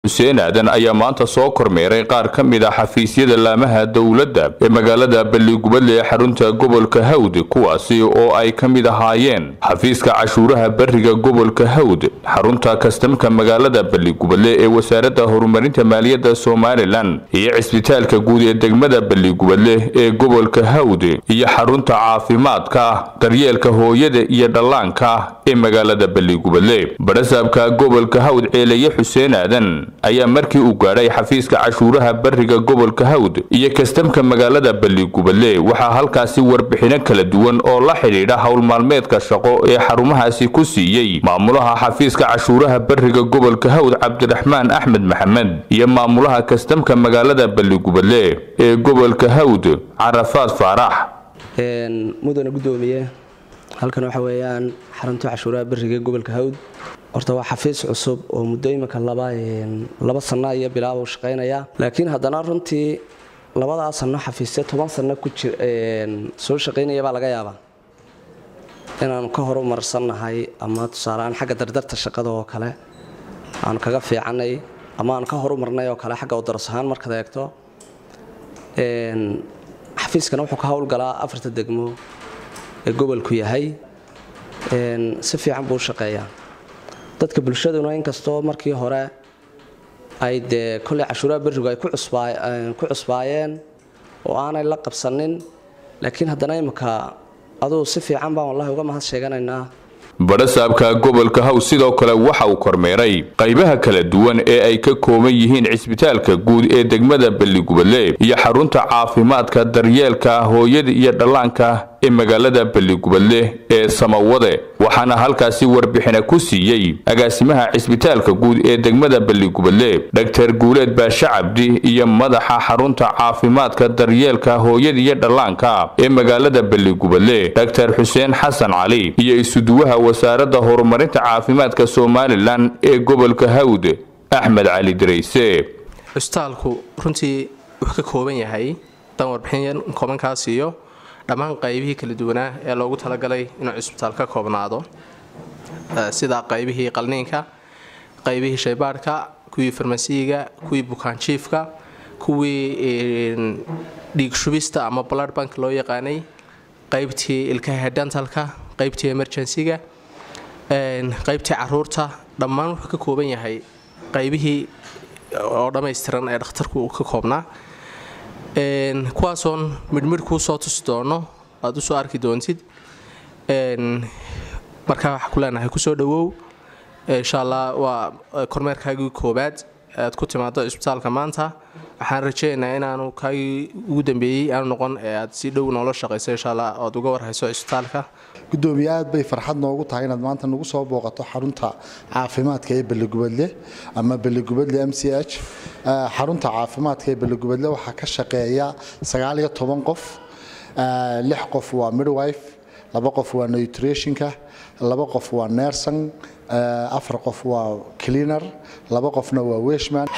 Xuseen Aadan ayaa maanta soo kormeeray qaar ka mid ah xafiisyada laamaha dowladda ee magaalada Balligubadle ee xarunta gobolka Hawd, kuwaasi oo ay ka mid ahaayeen xafiiska cashuuraha beriga gobolka Hawd, xarunta kastamka magaalada Balligubadle ee wasaaradda horumarinta maaliyadda Somalilan, iyo cisbitaalka guud ee degmada Balligubadle ee gobolka Hawd, iyo xarunta caafimaadka daryeelka hooyada iyo dhallaanka ee magaalada Balligubadle. Barasaabka gobolka Hawd Ceelaye Xuseen Aadan ayaa markii uu gaadhay xafiiska cashuuraha beriga gobolka Hawd iyo kastamka magaalada Balligubadle waxaa halkaasi warbixino kala duwan oo la xidhiidha howl maalmeedka shaqo ee xarumahaasi ku siiyey maamulaha xafiiska cashuuraha beriga gobolka Hawd Cabdiraxmaan Axmed Maxamed iyo maamulaha kastamka magaalada Balligubadle ee gobolka Hawd Carafaad Faarax. Mudane gudoomiye, halkan waxa weeyaan xarunta cashuuraha beriga gobolka Hawd. Horta waa xafiis cusub oo muddo iminka laba sano iyo bilaaba u shaqaynaya, laakiin haddana runtii labadaa sano xafiisya 10 sano ku jir soo shaqaynaya baa laga yaabaa inaanu ka horumarsannahay, ama tusaaleaan xagga dardarta shaqada oo kale aanu kaga fiicanay ama aanu ka horumarnay oo kale xagga udaras ahaan markaad eegto. Xafiiskana wuxuu ka howlgalaa afarta degmo ee gobolku yahay, si fiican buu u shaqeeyaa. Dadka bulshaduna inkastoo markii hore ay dee kolley cashuuraha berigu ay ku cusbaayeen oo aanay la qabsanin, laakiin haddana imika aduu si fiican baan wallahi uga mahad sheeganaynaa. Barasaabka gobolka Haw sidoo kale waxa uu kormeeray qaybaha kala duwan ee ay ka kooban yihiin cisbitaalka guud ee degmada Balligubadle iyo xarunta caafimaadka daryeelka hooyada iyo dhallaanka ee magaalada Balligubadle ee Samawade, waxaana halkaasi warbixina ku siiyey agaasimaha cisbitaalka guud ee degmada Balligubadle Dhaktar Guuleed Baashe Cabdi iyo madaxa xarunta caafimaadka daryeelka hooyada iyo dhallaanka ee magaalada Balligubadle Dhaktar Xuseen Xasan Cali iyo isuduwaha wasaaradda horumarinta caafimaadka Somalilan ee gobolka Hawd Axmed Cali Dareyse. Cisbitaalku runtii wuxuu ka kooban yahay dan warbixin koobankaa siiyo dhammaan qaybihii kala duwanaa ee loogu talagalay inuu cisbitaal ka koobnaado, sida qaybihii qalniinka, qaybihii shaybaadhka, kuwii farmasiiga, kuwii bukaanjiifka, kuwii dhiig shubista ama blood bank loo yaqaanay, qaybtii ilkaha dentalka, qaybtii emergencyga, qaybtii caruurta. Dhammaan wuxuu ka kooban yahay qaybihii oo dhammaystiran ee dhakhtarku uu ka koobnaa, kuwaasoon midhmidh kuu soo tusi doono, aad usoo arki doontid. Markaa waxaa ku leenahay kusoo dhawow, insha Allah waa kormeerkaagii koobaad aad ku timaado cisbitaalka maanta. Waxaan rajeynayaa inaanu kaagii ugu dambeeyey aanu noqon ee aad si dhow noola shaqayso, insha Allah oad uga warhayso cisbitaalka. Gudoomiye, aad bay farxad noogu tahay inaad maanta nagu soo booqato xarunta caafimaadka ee Balligubadle ama Balligubadle MCH. Xarunta caafimaadka ee Balligubadle waxaa ka shaqeeya 19 qof. 6 qof waa midwife, 2 qof waa nutritionka, 2 qof waa nursing, 4 qof waa cleaner, 2 qofna waa washman.